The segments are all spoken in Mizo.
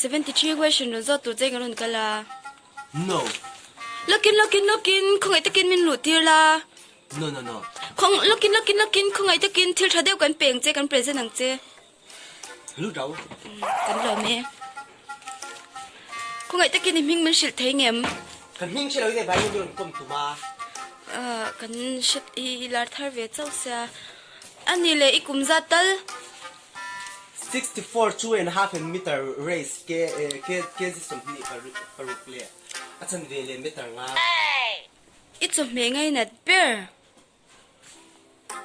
73 question rawn zawt tur che ka rawn kal a. No. Lawkin lawkin lawkin khawngaih takin min luh tir la. No no no. Khawng lawkin lawkin lawkin khawngaih takin thil tha deuh kan peng che kan present ang che. Lut rau. Kan lawm e. Khawngaih takin i hming min hrilh thei ngem? Kan hming hre lo in evai min rawn kawm tum a. Kan hre i lar thar ve chauh sia. Ani leh i kum zat tal. 64 two and half and meter race ke kg 26 leh a chanve leh meter nga. I chawhmeh ngainat ber.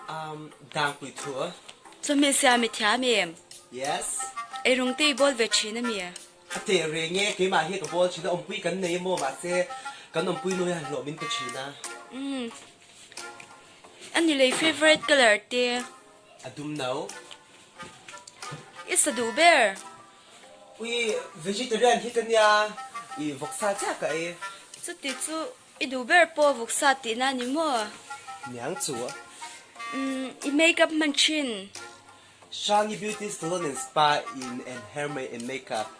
Um, dangpui thu. Chawhmeh siam i thiam em? Yes. Eirawng te i bawl ve thin a mi? A teh reng e, keimah hi ka bawl thin a, awmpui kan nei emaw mahse kan awmpui nu hian hlawh min pe thin a. Umm. A ni lei favourite colour te? A dum no. I sa duh ber? Ui, vegetarian hi ka nia, i vawksa chiah ka ei. Chuti chu I duh ber pawh vawksa tihna a ni maw? Niang chu. Umm, i makeup hman thin. Shani Beauty Salon and Spa in and hair and makeup.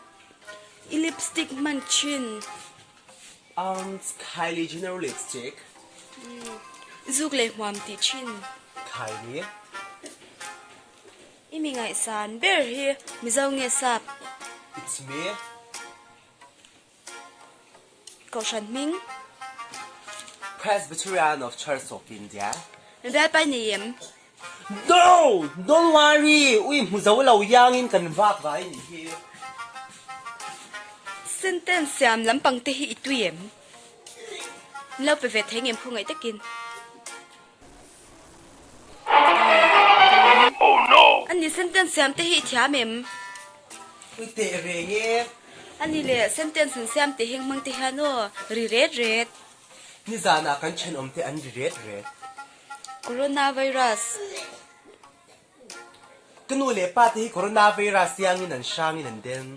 I lipstick hman thin. Umm, Kylie Jenner lipstick. Umm, zuk leh hmuam tih thin. Kylie. I mi ngaihsan ber hi Mizo nge sap? It's me. Kohhran hming. Presbyterian of Church of India. Bialpai nei em? No! Don't worry! Ui hmu zo lo iangin kan vak vai nih hi. Sentence siam lampang te hi i tui em? Min lo pe ve thei ngem khawngaih takin. A ni sentence siam te hi i thiam em? Ui teh reng e. A ni le sentence an siam teh heng hmang te hian aw ri ret ret. Nizanah kan thenawm te an ri ret ret. Coronavirus. Ka nu leh pa te hi coronavirus iangin an hrangin an den.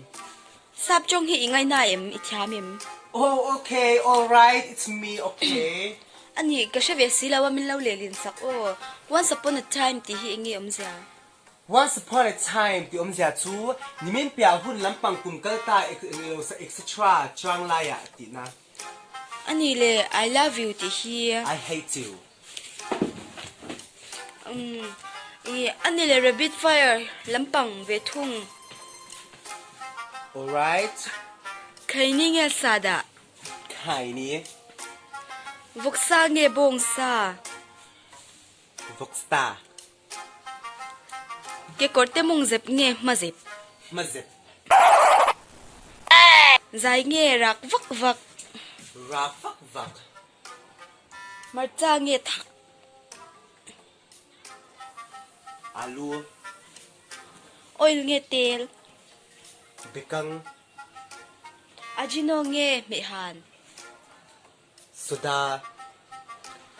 Sap tawng hi i ngaina em? I thiam em? Oh okay, alright, it's me, okay. A nih, ka hre ve si lo a, min lo lehlin sak aw. Once upon a time tih hi enge awmzia? Once upon a time tih awmzia chu nimin piah hun lampang kum kal ta etc. Chuang laiah tihna. A nih le, I love you tih hi. I hate you. Umm, i a ni le Rabbit fire lampang ve thung. Alright. Khaini nge sa dah? Khaini. Vawksa nge bawngsa? Vawksa. Kekawr te mawng zep nge hma zep? Hma zep. Zai nge rak vak vak? Rak vak vak. Hmarcha nge thak? Alu. Oil nge tel? Bekang. Ajino nge hmehhan? Soda.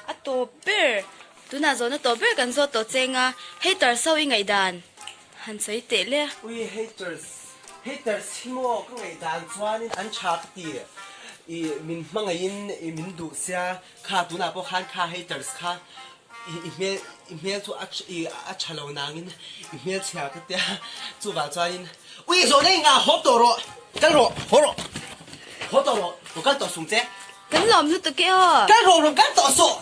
A tawp ber. Tunah zawhna tawp ber kan zawt tawh cheng a, haters ho i ngaihdan han sawi teh le. Ui haters, haters hi maw ka ngaihdan chuanin an tha ka ti. I min hmangaihin i min duh sia, kha tunah pawh khan kha haters kha i i hmel i hmel chu a i a tha lo nangin i hmelchhia ka tia, chuvang chuanin ui zawhna i ngah hawp tawh rawh, kal rawh, haw rawh, haw tawh rawh, rawn kal tawh sung che. Kan lawm lutuk e aw. Kal rawh, rawn kal tawh suh.